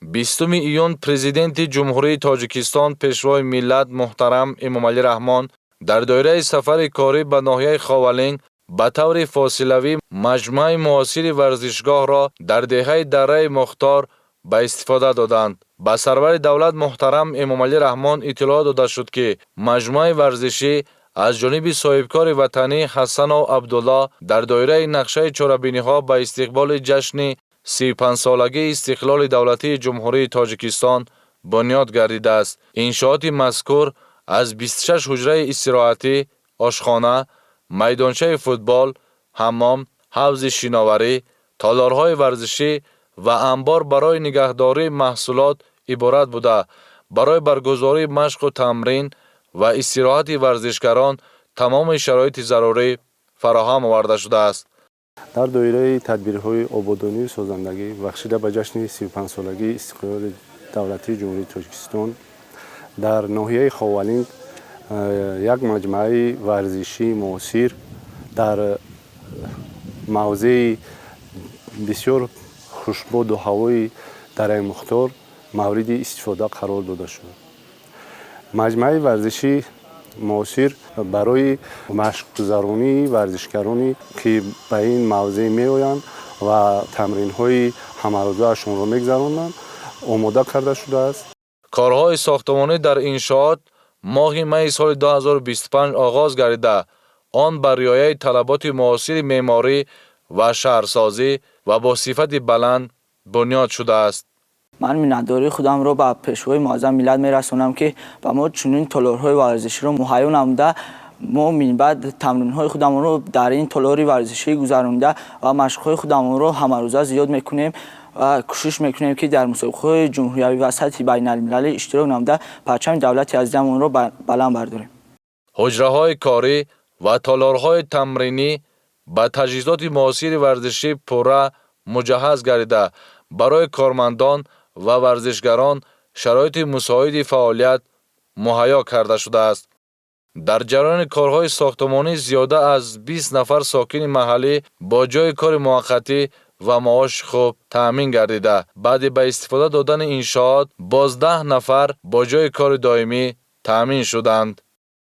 20 июн Президенти Ҷумҳурии Тоҷикистон, Пешвои миллат муҳтарам Эмомалӣ Раҳмон дар доираи сафари корӣ ба ноҳияи Ховалинг ба таври фосилавӣ маҷмӯаи муосири варзишгоҳро дар деҳаи Дарраи Мухтор ба истифода доданд. Ба сарвари давлат муҳтарам Эмомалӣ Раҳмон иттилоъ дода шуд, ки маҷмӯаи варзишӣ аз ҷониби соҳибкори ватанӣ Ҳасанов Абдулло дар доираи нақшаи чорабиниҳо ба истиқболи ҷашни 35-солагии истиқлоли давлатии Ҷумҳурии Тоҷикистон бунёд гардидааст. Иншооти мазкур аз 26 ҳуҷраи истироҳатӣ, ошхона, майдончаи футбол, ҳаммом, ҳавзи шиноварӣ, толорҳои варзишӣ ва анбор барои нигаҳдории маҳсулот иборат буда, барои баргузории машқу тамрин ва истироҳати варзишгарон тамоми шароити зарурӣ фароҳам оварда шудааст. Дар доираи тадбирҳои ободонию созандагӣ, бахшида ба ҷашни 35-солагии истиқлоли давлатии Ҷумҳурии Тоҷикистон, дар ноҳияи Ховалинг як маҷмӯаи варзишии муосир дар мавзеи бисёр хушбоду ҳавои Дараи Мухтор мавриди истифода қарор дода шуд. Маҷмӯаи варзишии муосир барои машқгузаронии варзишгароне, ки ба ин мавзеъ меоянд ва тамринҳои ҳамарӯзаашонро мегузаронанд, омода карда шудааст. Корҳои сохтмонӣ дар иншоот моҳи майи соли 2025 оғоз гардида, он ба риояи талаботи муосири меъморӣ ва шаҳрсозӣ ва бо сифати баланд бунёд шудааст. Ман миннатдории худамро ба Пешвои муаззами миллат мерасонам, ки ба мо чунин толорҳои варзиширо муҳайё намуда, мо минбаъд тамринҳои худамонро дар ин толори варзишӣ гузаронида ва машқҳои худамонро ҳамарӯза зиёд мекунем ва кӯшиш мекунем, ки дар мусобиқаҳои ҷумҳуриявӣ ва сатҳи байналмилалӣ иштирок намуда, парчами давлати азизамонро баланд бардорем. Ҳуҷраҳои корӣ ва толорҳои тамринӣ ба таҷҳизоти муосири варзишӣ пурра муҷаҳҳаз гардида, барои кормандон ва варзишгарон шароити мусоиди фаъолият муҳайё карда шудааст. Дар ҷараёни корҳои сохтмонӣ зиёда аз 20 нафар сокини маҳаллӣ бо ҷойи кори муваққатӣ ва маоши хуб таъмин гардида, баъди ба истифода додани иншоот боз 10 нафар бо ҷойи кори доимӣ таъмин шуданд.